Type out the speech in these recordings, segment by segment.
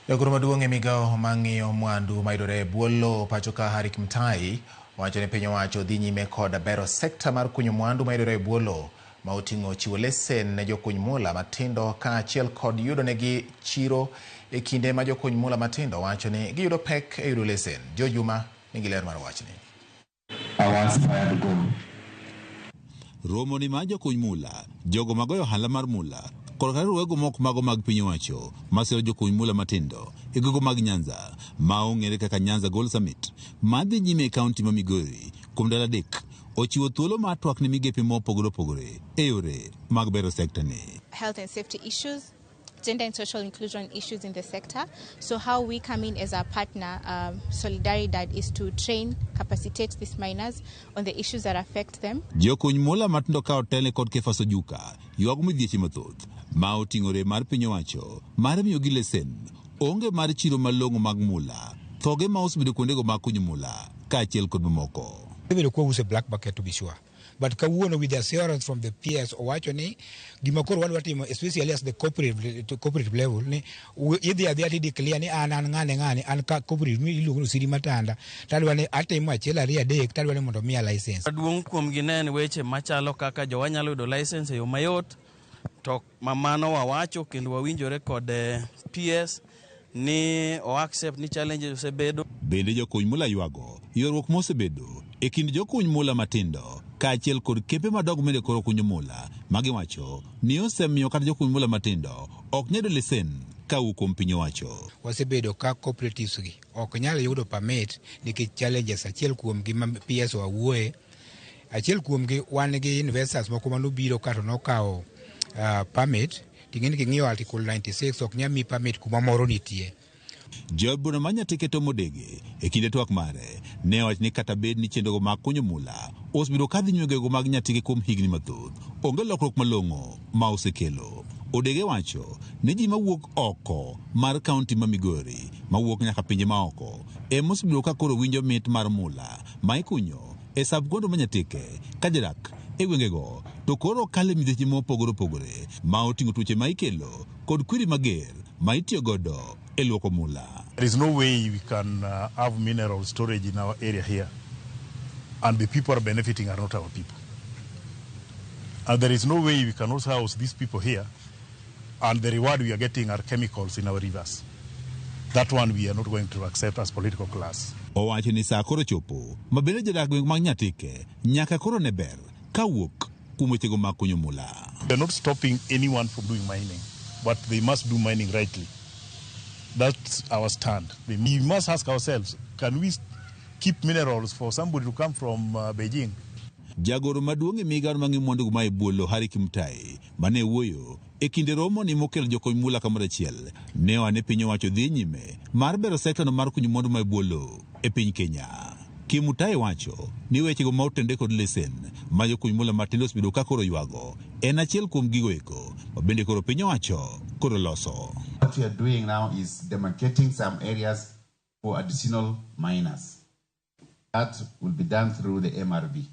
Jagoro maduong' e migawo mang'iyo mwandu mayudore e bwo lowo pacho ka Harry Kimutai owacho ni piny owacho dhi nyime kod bero sekta mar kunyo mwandu mayudore e bwo lowo ma oting'o chiwo lesen ne jokuny mula matindo kaachiel kod yudo negi chiro e kinde ma jokuny mula matindo wacho ni giyudo pek e yudo lesen. Joe Juma nigi ler mar wachni. Our aspired goal. Romo ni mar jokuny mula, jogo magoyo ohala mar mula, kod kata riwruoge moko mago mag piny owacho masiro jokuny mula matindo e gogo mag Nyanza ma ong'ere kaka Nyanza Gold Summit madhi nyime e kaunti ma Migori kuom ndalo adek ochiwo thuolo mar twak ne migepe mopogore opogore e yore mag bero sekta ni. Health and safety issues, gender and social inclusion issues in the sector. So how we come in as a partner, Solidaridad, is to train, capacitate these miners on the issues that affect them. Jokuny mula matindo ka otelne kod Kefas Ojuka ywago midhieche mathoth ma oting'ore mar piny owacho mar miyogi lesen, onge mar chiro malong'o mag mula, thoge ma osebedo kuondego mag kunyo mula kaachiel kod mamoko. Ibedo kwa use black market to be sure. But kawuono with the assurance from the PS owacho ni gima koro wadwa timo, especially as the cooperative level, ni idhi adhiya ti declare ni an an ng'ane ng'ane an ka cooperative mi iluongo ni Osiri Matanda tadwa ni atimo achiel ariyo adek tadwa ni mondo miya license. Maduong' kuomgi ne en weche machalo kaka jowa nyalo yudo license e yo mayot, to mamano wawacho kendo wawinjore kod PS ni o accept ni challenges osebedo. Bende jokuny mula ywago ywaruok mosebedo e kind jokuny mula matindo kaachiel kod kembe madongo mende koro kunyo mula magiwacho ni osemiyo kata jokuny mula matindo ok nyal yudo lesen kawuok kuom piny owacho. Wasebedo ka cooperatives gi ok nyal yudo permit nikech challenges achiel kuomgi ma PS owuoye. Achiel kuomgi wan gi investors moko manobiro kato nokawo permit ting'eni king'iyo article 96 ok nyal mi permit kuma moro nitie. Jaod bura ma Nyatike Tom Odege e kinde twak mare ne owacho ni kata bed ni chenrogo mag kunyo mula osebedo ka dhi nyime gwenge mag Nyatike kuom higni mathoth, onge lokruok malong'o ma osekelo. Odege wacho ni ji mawuok oko mar kaunti ma Migori mawuok nyaka pinje ma oko ema osebedo ka koro winjo mit mar mula ma ikunyo e sub county ma Nyatike ka jodak e gwengego to koro kale midhieche mopogore opogore ma oting'o tuoche ma ikelo kod kwiri mager ma itiyo godo e luoko mula. There is no way we can have mineral storage in our area here, and the people are benefiting are not our people. And there is no way we can also house these people here, and the reward we are getting are chemicals in our rivers. That one we are not going to accept as political class. Owacho ni saa koro chopo ma bende jodak gweng' mag Nyatike nyaka koro ne ber kawuok kuom wechego mag kunyo mula. We are not stopping anyone from doing mining, but they must do mining rightly. That's our stand. We must ask ourselves, can we keep minerals for somebody to come from Beijing? Jagoro maduong' e migawo mang'iyo mwandu ma e bwo lowo Harry Kimutai mane wuoyo e kinde romo ni mokelo jokony mula kamoro achiel ne oa ne piny owacho dhi nyime mar bero sekta no mar kunyo mwandu ma e bwo lowo e piny Kenya. Kimutai wacho ni wechego ma otenore kod lesen ma jokuny mula matindo osebedo ka koro ywago en achiel kuom gigo eko ma bende koro piny owacho koro loso. What we are doing now is demarcating some areas for additional miners. That will be done through the MRB.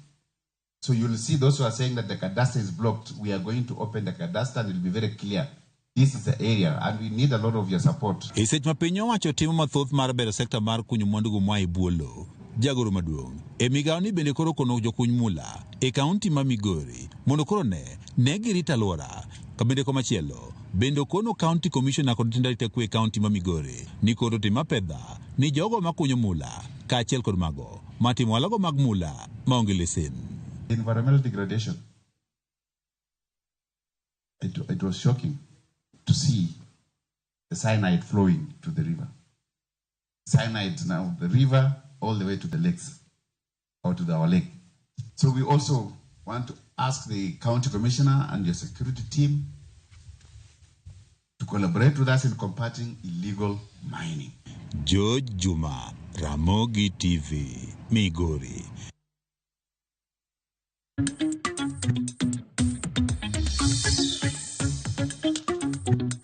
So you'll see those who are saying that the cadastre is blocked, we are going to open the cadastre and it will be very clear. This is the area and we need a lot of your support. E seche ma piny owacho timo mathoth mar bero sekta mar kunyo mwandu go moa e bwo lowo, jagoro maduong' e migawo ni bende koro kono jokuny mula e kaunti ma Migori mondo koro ne girit alwora. Ka bende komachielo bende okono county commissioner kod jotend arita kwe e kaunti ma Migori ni koro tim apedha ni jogo makunyo mula kaachiel kod mago matimo ohala mag mula maonge lesen. Environmental degradation. It was shocking to see the cyanide flowing to the river. Cyanide now, the river all the way to the lakes, or to our lake. So we also want to ask the county commissioner and your security team to collaborate with us in combating illegal mining. George Juma, Ramogi TV, Migori.